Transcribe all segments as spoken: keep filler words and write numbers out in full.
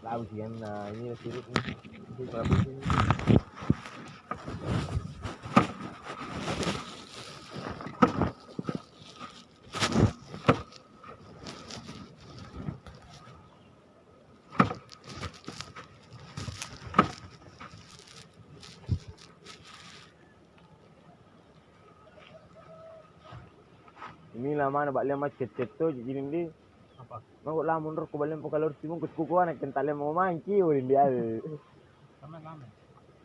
Tahu sih, kan, nah, ini sirupnya. Ini kalau sini. Inilah mana ba'lea macet-cet toji jining di. Apa? Mako lamung rokko ba'lea pokalo ri sibungkus kukuana kentale mau mancing, oh, rindu awe. Sama lama.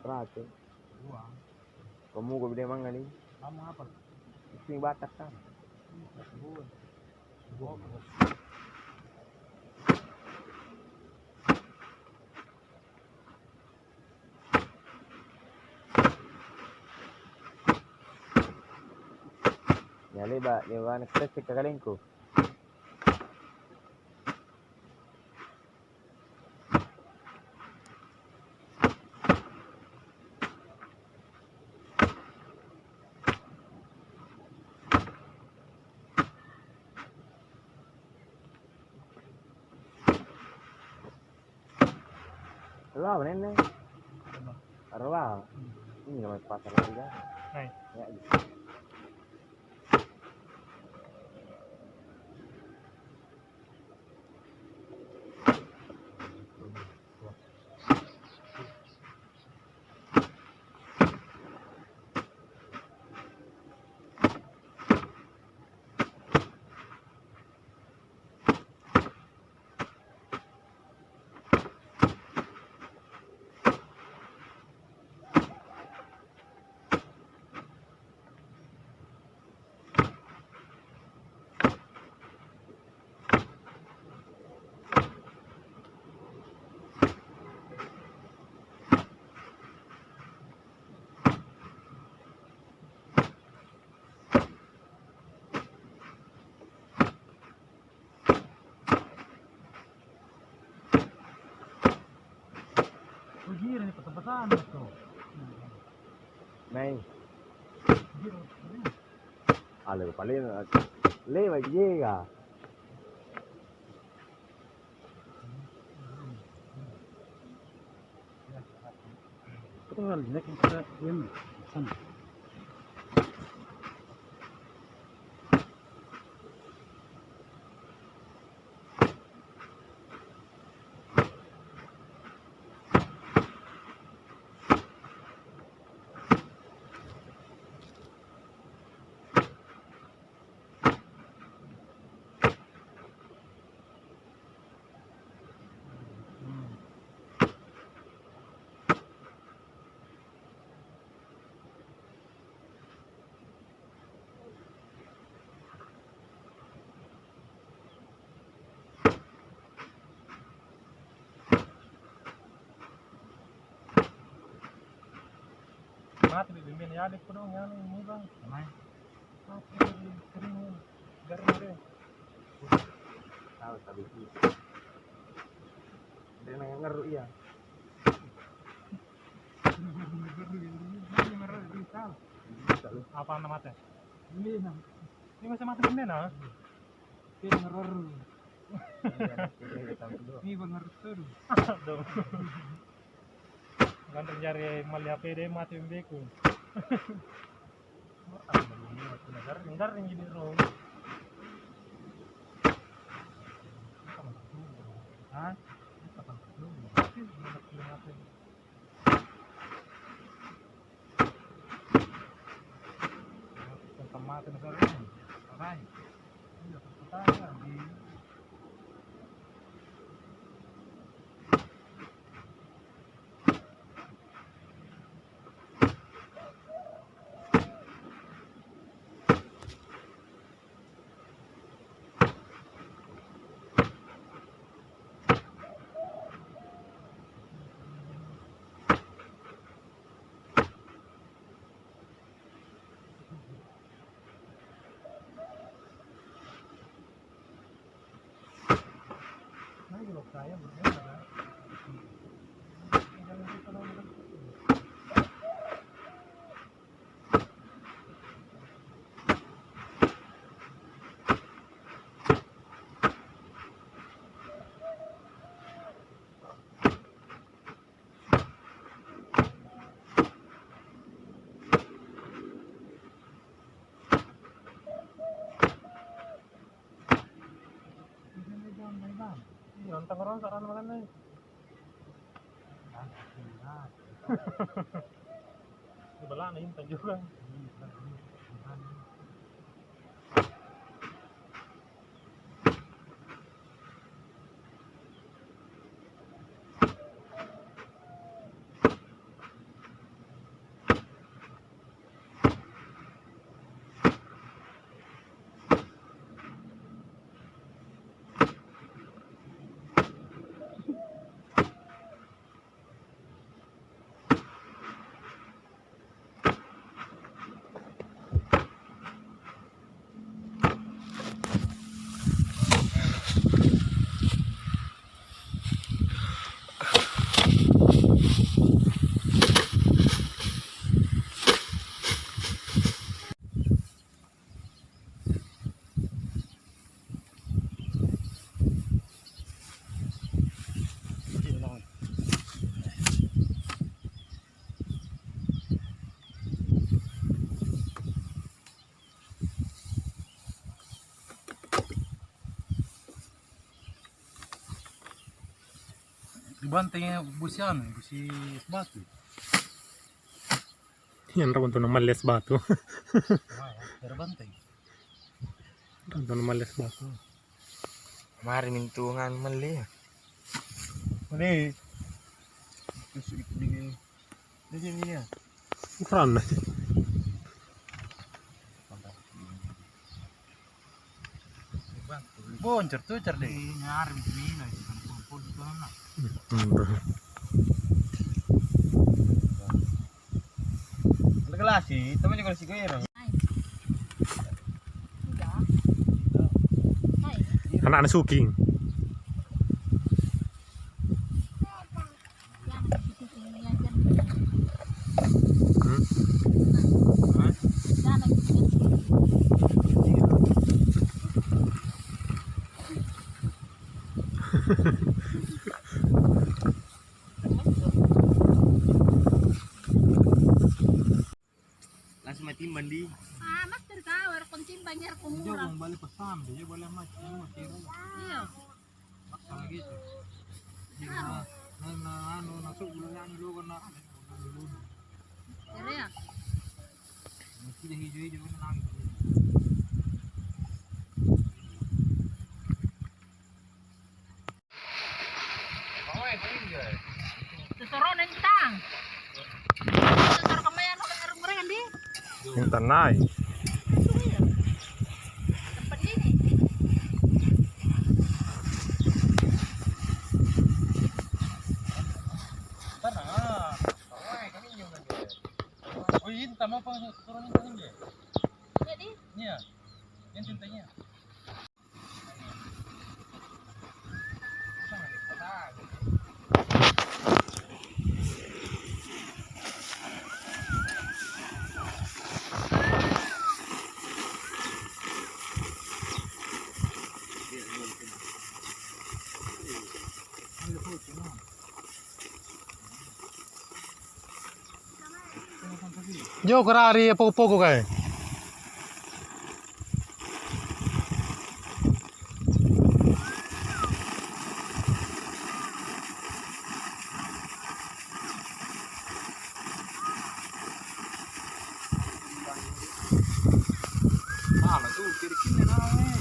Rate. Dua. Kamu kok bede mangga nih? Lama apa? Sing batak kan. Dua. Dua. Ya leba, leba anak kecil kakalengku. Arwah apa, Nenne? Arwah. Arwah. Hmm. Ini namanya pasar juga. Hai. Ya, gitu. Kugira nih patah-patah tuh. Nai. Kugira. Ale paling lewat jega. Mate bebembe ni adekko dong, anu, muka. Mai. Mate, kering, garing deh. Tahu, tapi itu. Dia nanya ngeru, iya. Apa nama teh? Ini masih mati benda nah. Ini ngeru. Ini benar tuh. Aduh. Kan terjadi mali H P deh mati bembeku. Garing, garing jadi roh. Hah? Mati na sekarang. Arai. Iya, perputaran di Nonton orang sarana makanna. Balana intang juga. Ri banteng busi anu, busi es batu. Iya, anre untu' namalli es batu. Wah, ri banteng. Anre untu' namalli es batu. Mari mintu ngan malli ya. Ini. Terus ini. Ini, ini ya. Ukuran. Boncor tuh, cer deh. Ini nyari mintu mina, itu kan pun-pun itu anak. Hmm. Ada gelasi, teman juga gelasi gue ya. Ana'na Suking. Hmm? Langsung matimbang di. Ah, mas tertawa, rekon timbang ya, rekon murah. Balik pesan, dia boleh mas, ini mau kira. Iya. Maksa lagi itu. Iya, nah, nah, nah, anu, masuk bulan anu dulu, kena. Iya, ya. Masih hijau-hijau, kena lagi. Tutorona intang. Tutor kemayan orang-orang di. Intang nai. Itu iya. Tempat ini. Karena, ah, oh, kami juga. Oh, intang apa turun intang ini? Jadi? Iya. Yang cintanya. Jokara ri poko-poko kae. Ala tu kiri-kiri nae.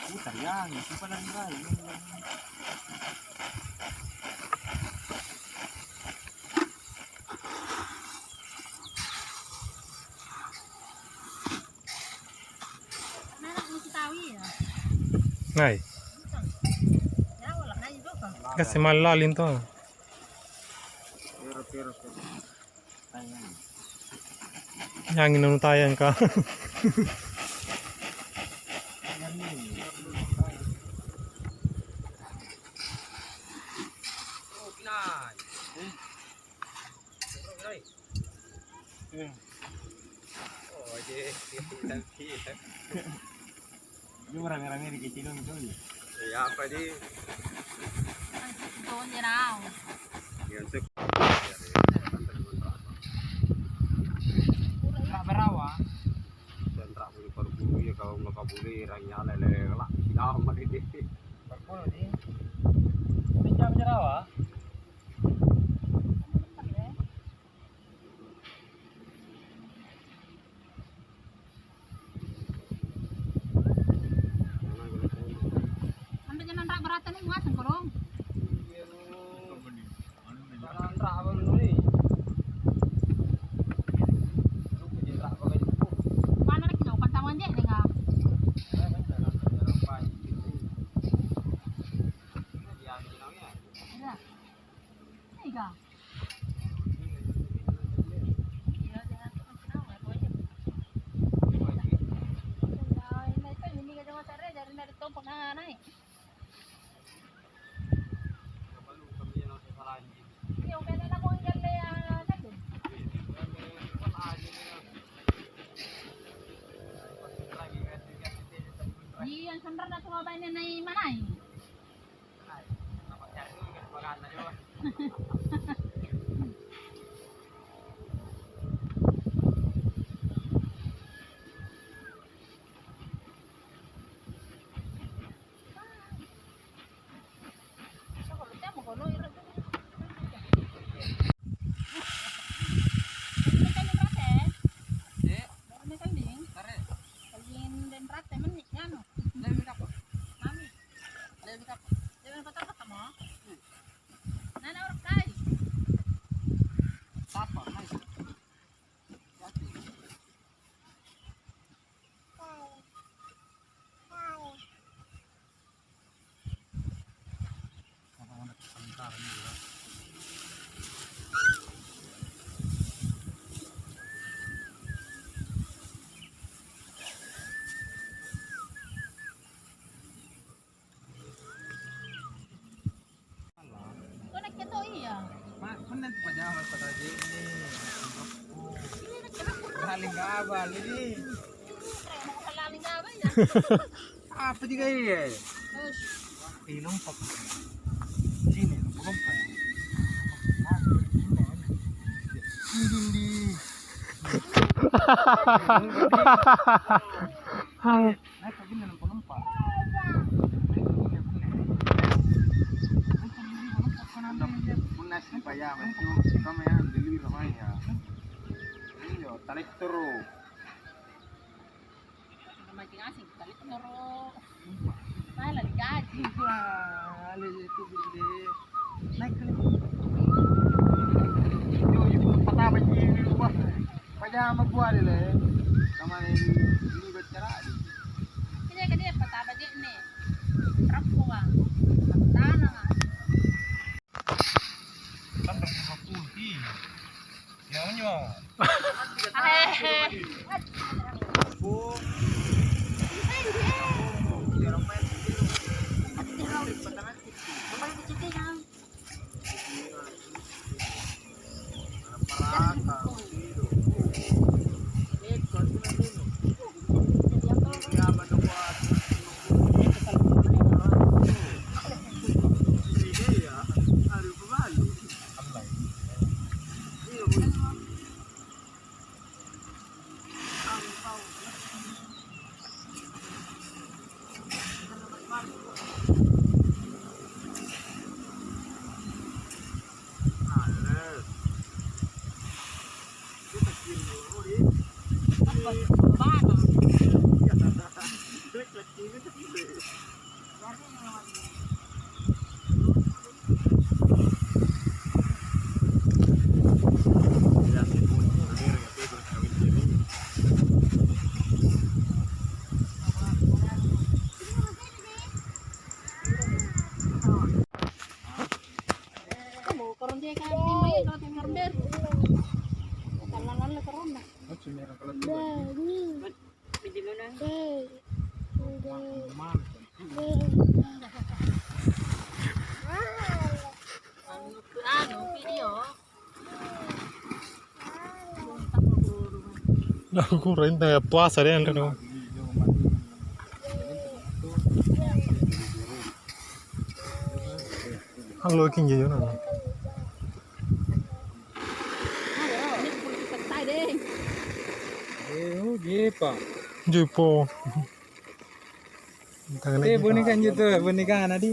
Putar ya, ya, simpan lagi, Bray. Nai. Kasi mallaling to. Yang ini nutayang ka. Ini rame-rame di kecilong itu. Iya, apa di? Itu nyerau. Iya, sip. Rak berawa. Sentra bulu perguru ya, kalau nggak kabuli, ranyale lele, lak, siapa di? Perguru di. Pinjam nyerawa. Ambil jangan rak berata nih, ngaseng kodong. Mana lagi jauh pantangan je deh, Kak? Iya. Iya. Iya, sebenarnya cuma banyak naik mana? Mami. Lebi kapang. Lebi kapang. Lebi kapang mo. Nana orang kai. Sapa? Hai. Jati. Kau nakke to iya. Ma, punna tu pajama pada je'ne. Iya, nakke lapor. Laling gabal ini. Iya, nakke lapor laling gabal ya. Apa juga iya? Terus. Ih, lompat. Sini, lompat. Dinding di. Hai. Naik ka bine nampa-nampa. Punna sipajama itu, kama ya, diliru mae ya. Iyo, talettoro. Mancing asing, talettoro. Malah digaji. Wah, ale itu binde. Naik kali. Yo, yo, patama ji, wah. Pajama kuali le. Kamane ini bicara. Ini kan dia patama je'ne. Rappo, Bang. Tanah, Bang. Kan udah lima puluh, ih. Ya, menyo. Hehehe. Nah, aku kurang tanya puasa deh, kan. Halo, King Jayo, nah. Eh, oh, Jepa. Jepa. Eh, boneka anjo tu, boneka anak di.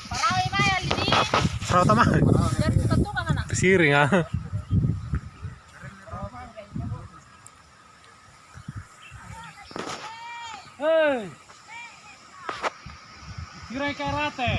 Parawi mae, Aldi. Parawi tama. Biar kita tukang anak. Kesiring, ah. Hei. Kirai karate.